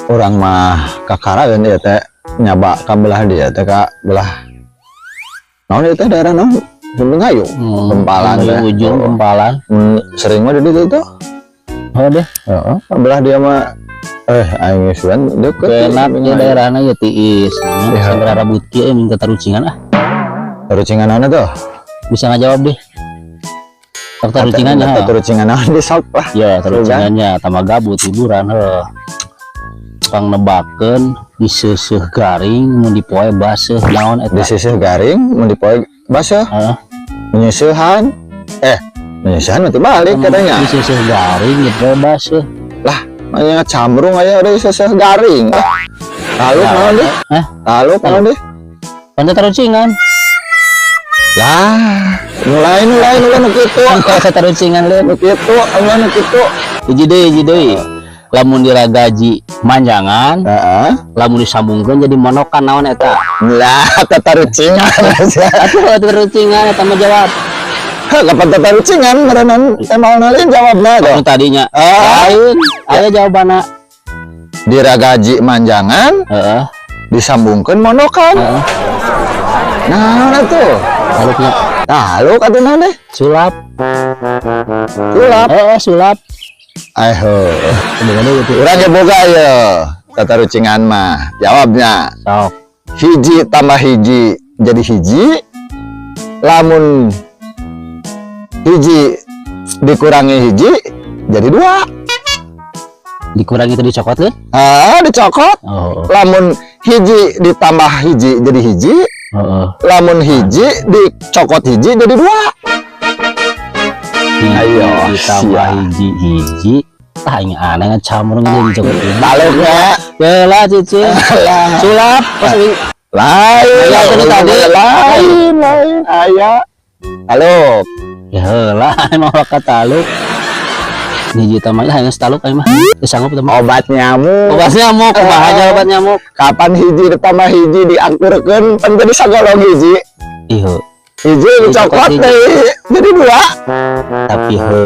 Urang mah kakaraeun ieu teh nyaba ka belah dia teh, ka belah naon ieu teh, daerah naon, Sumbing Hayu. Kempalan teh. Ujung Oh. Kempalan. Sering mah di ditu tuh. Oh deh. Heeh, ka belah dia mah aing geus deket. Enak ya daerahna ya tiis. Iya. Segera rabut kieu minta tarucingan ah. Tarucingan naon tuh? Bisa ngajawab deh. Sok tarucingannya. Tarucingan naon di sok lah. Ya, tarucingannya tambah gabut hiburan heuh. Pang nebakeun diseuseuh garing, mun dipoe baseuh, naon eta? Diseuseuh garing, mun dipoe baseuh. Heeh. Menyeusehan, menyeusehan nanti balik katanya. Diseuseuh garing, dipoe baseuh. Makanya camrung aya udah diseuseuh garing. Lalu naon deh? Hah? Lalu naon deh? Pan tarucingan. Lah, mulai mulai mulai nu kitu. Kan kalau tarucingan lain. Nu kitu, anu nu kitu. Hiji deui, hiji deui. Lamun diragaji manjangan, lamun disambungkeun jadi monokan, naon eta? Lah, tatarucingan. Atuh tarucingan eta mah jawab. Kapan tatarucingan meureunan emang lain jawabna tuh. Anu tadinya Ah. lain, aya jawabanna. Diragaji manjangan, disambungkeun monokan. Nah, tuh. Taluknya. Taluk atuh naon deh? Sulap. Sulap. Heeh, sulap. Ayo. Kemudian gitu. Urang ge boga ye. Tatarucingan mah. Jawabnya Sok. Hiji tambah hiji jadi hiji. Lamun hiji dikurangi hiji jadi dua. Dikurangi itu dicokot lin? Ah, dicokot. Oh. Lamun hiji ditambah hiji jadi hiji. Lamun hiji dicokot hiji jadi dua. Hiji Ayo, ditambah siap. Hiji hiji. Ah, ini aneh ngecamur jadi dicokot hiji. Taluknya. Ya lah, cicing. Lah. Sulap. Pas Lain. Aya tadi tadi. Lain, lain aya. Halo. Ya lah, emang kata taluk. Hiji tambah ya geus taluk aing mah. Teu sanggup teh mah. Obat nyamuk. Obat nyamuk, kumaha aja obat nyamuk? Kapan hiji ditambah hiji diakurkeun pan jadi sagolong hiji. Iya. Hiji dicokot hiji. Deui jadi dua. Tapi heuh.